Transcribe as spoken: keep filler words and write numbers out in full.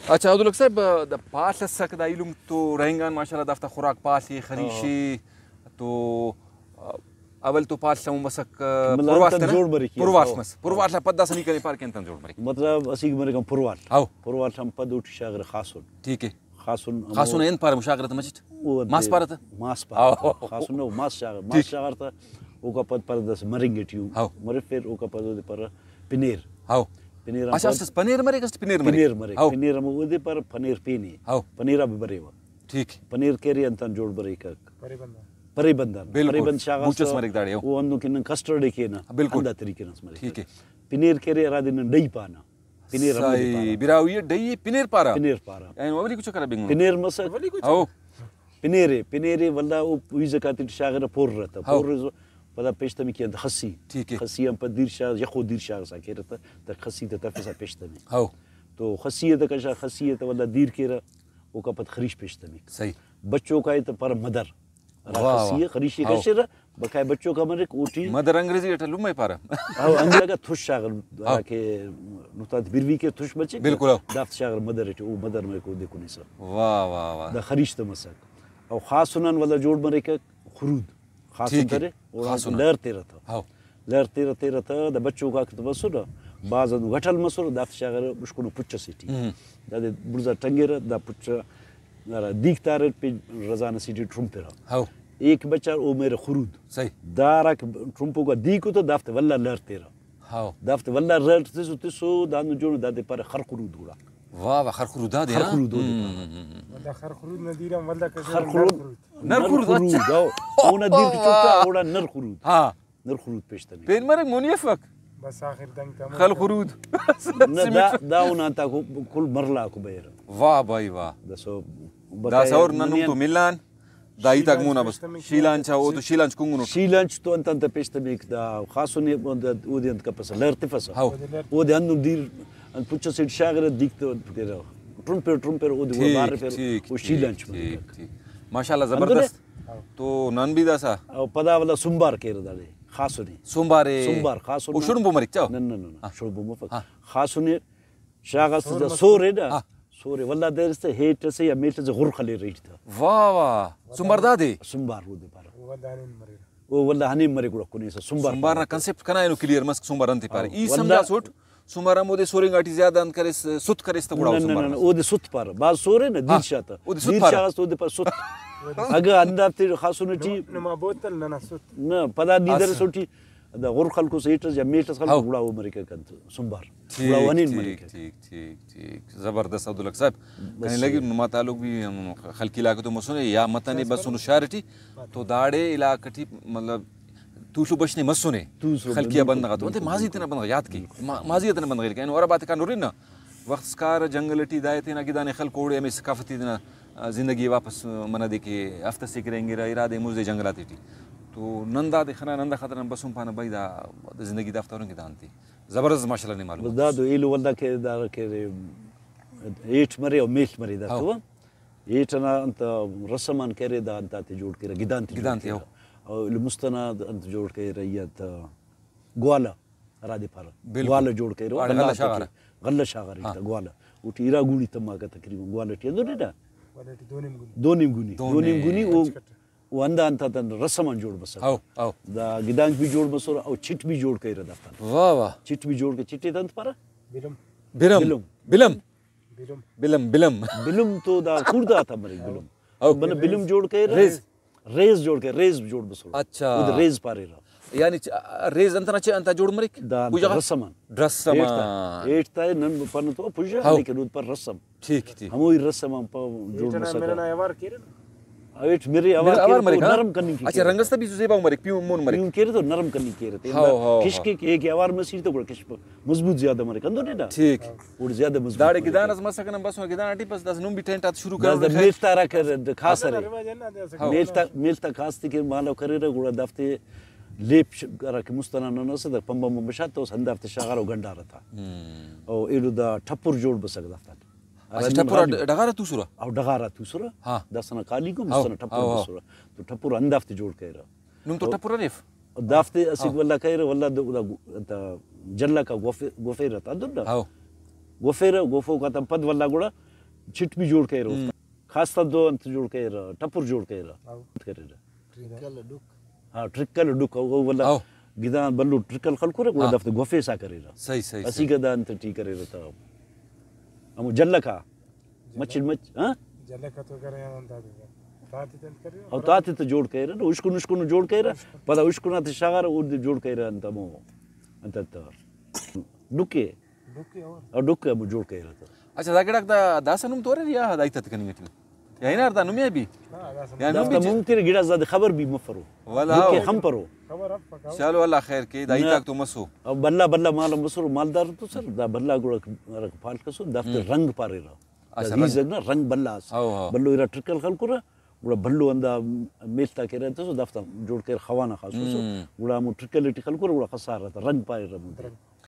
اچھا، عبدالحق صاحب، دا پال ئسک، دا ایلم تو رہینگان، ماشاءاللہ، دافتا خوراک پال ءِ، خریش ءِ، تو، آ، اول تو پال ہمو مسک، آ، مطلب پرواٹ انت نا؟ جوڑ مریک، پرواٹ ہاں۔ مس، پرواٹ آن پد داسہ نی کنے پار کہ انت آن جوڑ مریک؟ مطلب اسیک مریک ہم پرواٹ۔ ہاں۔ پرواٹ آن پد اوٹی شاغرہ خاسن۔ ٹھیک ہے۔ خاسن ہمو خاسن اینت پارہ، مشاغرہ تہ مچٹ؟ او انت ماس پارہ تہ؟ ماس پارہ۔ ہاں۔ خاسن نہ، ماس شاغ-، ماس ٹھیک۔ شاغار تہ اوکا پد پارہ داسہ مرنگ ٹی او ہاں۔ مرفیر، اوکا پد اودے پارہ پنیر۔ ہاؤ۔ پنیر ہم اچھا، پد اسٹ پنیر مریک، اسٹ پنیر مریک۔ پنیر مریک۔ ہاؤ۔ پنیر ہم اودے پارہ پنیر پینے۔ ہاؤ۔ پنیر آ بھی بریوہ۔ ٹھیک۔ پنیر کیرے انتان جوڑ بریکک؟ پرے بندان۔ پرے بندان۔ بالکل۔ پرے بند شاغاس بوچ اس تہ مریک داڑے، ہاؤ۔ او ہندن کہ نن کسٹرڈ ءِ کینہ۔ بالکل۔ ہندا طریقے نا اس مریک۔ ٹھیک ہے۔ پنیر کیرے ہرادے نن ڈئی پانہ۔ پنیر ہمودے صحیح۔ پارہ۔ براہوئی ءِ ڈئی ءِ پنیر پارہ۔ پنیر پارہ۔ یعنی اولیکو چکر آ بنگنو۔ پنیر مسک۔ اولیکو چکر۔ ہاؤ۔ پنیرے، پنیرے ولدا او پویزک آتیٹی شاغرہ پور تہ، ہاؤ۔ پور پدا پیش تمک انت خسی۔ ٹھیک ہے۔ خسی آن پد دیر شاغ، یخو دیر شاغسا کیرہ تہ، تہ خسی تہ تفسا پیش تمک۔ ہاؤ۔ تو خسی ءِ تہ کشا، خسی ءِ تہ ولدا دیر کیرہ، اوکا پد خریش پیش تمک۔ صحیح۔ بچوکا ءِ تہ پارہ مدر۔ ہرا واہ، خسی واہ۔ ءِ خریش ءِ ہاؤ۔ کشرہ، بقایا بچوکا مریک اوٹی۔ مدر انگریزی اٹ لمہ ءِ پارہ۔ ہاؤ، انگریزی اگہ تھش شاغر، ہاؤ۔ ہراکہ نقطہ تے بروی کے تھش بچک۔ بالکل، ہاؤ۔ دافت شاغر مدر اٹی، او مدر مریک اودے کنیسہ۔ واہ، واہ، واہ۔ دا خریش تہ مسک۔ او خاسن آن ولدا جوڑ مریکک خرود۔ خاسن ٹھیک ہے۔ ترے، اوڑان خاسن آن۔ لہر تیرہ تہ۔ ہاؤ۔ لہر تیرہ تیرہ تہ، دا بچوکاک تہ بسرہ، بھاز ہندن گھٹل مسرہ، دافتے شاغرہ مشکنو پچ ئسے ٹی۔ ہم۔ دادے بڑزا ٹنگرہ، دا پچ ہرا دیک تا اریر پین رزان ئسے ٹی ٹرمپرہ۔ ہاؤ۔ ایک بچار او مریرہ خرود۔ صحیح۔ دا ہراکہ ٹرمپوکا دیک ءُ تہ دافتے ولدا لہر تیرہ۔ ہاؤ۔ دافتے ولدا لہر تسو، تسو، دا ہندن جوڑ دادے پارہ خرخرود گڑا۔ واہ واہ، خرخرود دادے، ہاں؟ خرخرود اودے ہم، پارہ۔ ہم، ہم، ہم۔ ولدا خرخرود نا دیران ولدا کشرہ خرخرود۔ نر خرود۔ نر خرود، خرود، اچھا۔ ہاؤ۔ اونا دیر کہ چٹا، اوڑا نر خرود۔ ہاں۔ نر خرود پیش تمک۔ پین مریک مونی افک۔ بس آخر دنگ تا خل خرود۔ نہ، دا، دا اونا انتاکو کل مرلاکو بریرہ۔ واہ بھائی واہ۔ داسہ دا بقایا سور نن نن تو ملان۔ دا ہیتاک مونا بس۔ شیلانچ آ، او تو شیلانچ کنگنوٹ۔ شیلانچ تو انت انت پیش تمک، دا خاسن ءِ، دا اودے انت کپسہ، لہر تفسہ۔ ہاؤ۔ اودے ہندن دیر انت پچ ئسیٹ شاغرہ، دیک تو تیرہ۔ ٹرمپر، ٹرمپر، اودے ٹھیک، بارفر، ٹھیک، او شیلانچ ٹھیک، مریک۔ ٹھیک۔ ماشاءاللہ، ہندن زبردست۔ تو نن بھی داسہ۔ او پدا ولدا سنبار کیرہ داڑے، خاسن ءِ۔ سنبار ءِ۔ سنبار، خاسن او نا۔ شڑمبو مریک چا؟ نہ، نہ، نہ، نہ، ہاں۔ شڑمبو مفک۔ ہاں۔ خاسن ءِ شاغاس تہ سور ءِ نا۔ ہاں۔ سور ءِ ولدا دریس تہ ہیٹ ئسے یا میل ئسے غر خلیرہ ایٹ تہ۔ واہ واہ۔ سنبار دادے؟ سنبار اودے پارہ۔ او ولدا ہنین مریک۔ او ولدا ہنین مریک گڑا کنیسہ سنبار سنبار نا پارہ۔ کنسپٹ کنا اینو کلیئر مس، سنبار انتے پارہ۔ ہاں، ای ولدا سمجھاسٹ، سنبار ہمودے سورنگا ٹی زیادہ انت کریس، ست کریس تہ گڑا او نہ، نہ، سنبار نہ، نہ، مس۔ اودے ست پارہ۔ بھاز سور ءِ نا، ہاں، دیر شاہ تہ۔ اودے ست دیر پارہ۔ شاہ اس تہ اودے پارہ ست۔ اگہ ہندافتے خاسن ٹی نما، نما بوتل ننا ست۔ نہ، پدا نی اچھا۔ درس اوٹی دا غر خلکوس ہیٹ ئس یا میل ئس خلکوس ہاؤ۔ گڑا او مریکہ کنت سنبار۔ ٹھیک، گڑا او ہنین ٹھیک، مریکہ۔ ٹھیک، ٹھیک، ٹھیک۔ زبردست عبدالحق صاحب۔ بس۔ کنے لگی نما تعلق بھی ہم خلقی علاقہ تو مسنے یا متنے بسنو شہر ٹی، تو داڑے علاقہ ٹی مطلب تولو بش نے مسنے۔ تولو خلقی آ بندغ آتون انتے بالکل، ماضی تینا بندغ یاد کے۔ بالکل۔ ما-، ماضی تینا بندغ ہلکا۔ اینو ہرا بات کان ہرن نا۔ وخت اسکار جنگل ٹی دائے تینا گدانے خلک اوڑے ہمے ثقافتی تینا، آ، زندگی ئے واپس، آ، منہ دے کہ ہفتہ سے کہ رہینگرہ، ارا دے مزے جنگلاتے ٹی۔ تو نن دادے خنان، ہندا خاطر آن بسن پانہ بھئی دا زندگی دافتا ہرنگ کہ دا انتے۔ زبردست ماشاءاللہ نے معلومات۔ بس دا تو ایلو ولدا کہ دا کہ ہیٹ مرے او میل مرے دا ہاؤ۔ تو۔ ہیٹ ئنا انت رسم آن کرے دا انت آتے جوڑ کیرہ، گدان تے جوڑ گدان تے، کیرہ۔ ہاؤ۔ او ایلو مست ئنا انت جوڑ کیرہ، ای انت گوالہ۔ ہرادے پارہ۔ بالکل۔ گوالہ جوڑ کریرہ، ہاں، ولدا غلہ آتا شاغارہ۔ کہ غلہ شاغارہ ہاں۔ ایتا گوالہ۔ اوٹی ارا گونی تماکہ تقریباً گوالہ ٹی ہندن نا۔ گوالہ ٹی دو نیم گونی۔ دو نیم گونی، دو دو نیم نیم۔ گونی او، او ہندا انت آتا رسم آن جوڑ بسر۔ ہاؤ، ہاؤ۔ دا گدانک بھی جوڑ بسر، او چٹ بھی جوڑ کریرہ دافتان۔ واہ، واہ۔ چٹ بھی جوڑ کہ، چٹ ئے تا انت پارہ؟ بلم۔ برم۔ بلم۔ بلم۔ بلم۔ بلم، بلم۔ بلم تو دا کوڑدہ آتا مریک بلم۔ ہاؤ۔ بلہ بلم جوڑ کریرہ۔ ریز۔ ریز جوڑ کہ، ریز جوڑ بسر۔ اچھا۔ اودے ریز پاریرہ۔ یعنی چ-، ریز انت نا چ-، انت آ جوڑ مریک؟ دا انت پوجا غا؟ رسم آن۔ رسم ہیٹ تا، آن۔ ہیٹ تا نن پنہ تو پوجا، ہاؤ۔ لیکن اود پر رسم۔ ٹھیک، ٹھیک۔ ہموئی رسم آن پا جوڑ ہیٹ ئنا مسکہ۔ مرنا اوار کیرہ؟ ہیٹ مرے اوار مرے، اوار کیرہ تو مریک، ہاں؟ نرم کننگ کیرہ۔ اچھا، رنگ اس تا بھی زیبا مریک، پیہن مون مریک۔ پیہن کیرہ تو نرم کننگ کیرہ۔ تینا ہاؤ، ہاؤ، کشک ہاؤ۔ کہ، کہ اوار مسیر تو گڑا کشک مضبوط زیادہ مریک، ہندن نا؟ ٹھیک۔ اوڑے زیادہ مضبوط داڑے مریک۔ گدان اس مسکہ نن بسنہ گدان ٹی، بس داسہ نم بھی ٹینٹ آتے شروع داسہ کرینٹ خیر۔ میل تا ہرا کر-، کھاس ارے۔ ہاؤ۔ میل تا، میل تا کھاس تے کہ مالو کریرہ، گڑا دافتے لیپ ش-، ہرا کہ مست ئنا نن اسہ دا پمبہ مبہ شاغ تو اس ہندافتے شاغارہ و گنڈارہ تا۔ ہم۔ او ایلو دا ٹپر جوڑ بسکہ دافتان۔ اچھا، ہرا نن ٹپر آ ہرا ڈ-، ڈغار آ توسرہ؟ او ڈغار آ توسرہ۔ ہاں۔ داسہ نا کالیکو مست ہاؤ، ئنا ٹپر ہاؤ، ہاؤ۔ بسرہ۔ تو ٹپر ہندافتے جوڑ کریرہ۔ نم تو او ٹپر اریف؟ دافتے اسیک ہاں۔ ولدا کریرہ، ولدا دا، دا، دا جلک آ گوفے-، گوفیرہ تا ہندن نا؟ ہاؤ۔ گوفیرہ، گوفوک آتان پد ولدا گڑا چٹ بھی جوڑ کریرہ اوفتا۔ خاص طور تو انت جوڑ کریرہ، ٹپر جوڑ کریرہ۔ ہاں۔ انت کریرہ۔ ٹرکل ڈکھ۔ ہاں، ٹرکل ڈکھ، او، او ولدا ہاں۔ گدان بھلو ٹرکل خلکرہ، گڑا ہاں۔ دافتے گوفیسا کریرہ۔ صحیح، صحیح، اسیکہ صحیح۔ دا انت ٹی کریرہ تا۔ ہمو جلکا۔ مچٹ مچ، ہاں؟ جلکا تو کرے آن دادے۔ تاتے تنت کریرہ۔ او تاتے تو جوڑ کریرہ، اشکن اشکن جوڑ کریرہ، پدا اشکن آتے شاغارہ، اودے جوڑ کریرہ انت ہمو، انت، انت، ڈکے۔ ڈکے اور۔ او ڈکے ہمو جوڑ کریرہ تا۔ اچھا، دا گڑاک دا داسہ نم تو اریر یا دا ہیت آتے کننگ ٹی؟ یا ہنار دا نمے بھی؟ ہاں، داسہ یا نم۔ نم دافتا بھی چ-، مون تیرہ گڑاس دادے خبر بھی مفرو۔ ولا ڈکے ہو۔ خنپرو۔ خبر اف پکاؤ۔ چلو اللہ خیر کے، دا ہیت آک تو مسو۔ او بھلا بھلا مال مسرو، مالدار تو سر، دا بھلا گڑا ہرا پال کسر، دافتے ہم۔ رنگ پاریرہ۔ اچھا، دا رنگ۔ ہیزک نا رنگ بھلا ئس۔ ہو، ہو۔ بھلو ارا ٹرکل خلکرہ، گڑا بھلو ہندا میڷ تا کہ ارے انت ئسو، دافتا جوڑ کریر خوانا خاصو سو۔ ہم۔ گڑا ہمو ٹرکل ٹی خلکرہ، گڑا خسارہ تا رنگ پاریرہ ہمودے۔ رنگ۔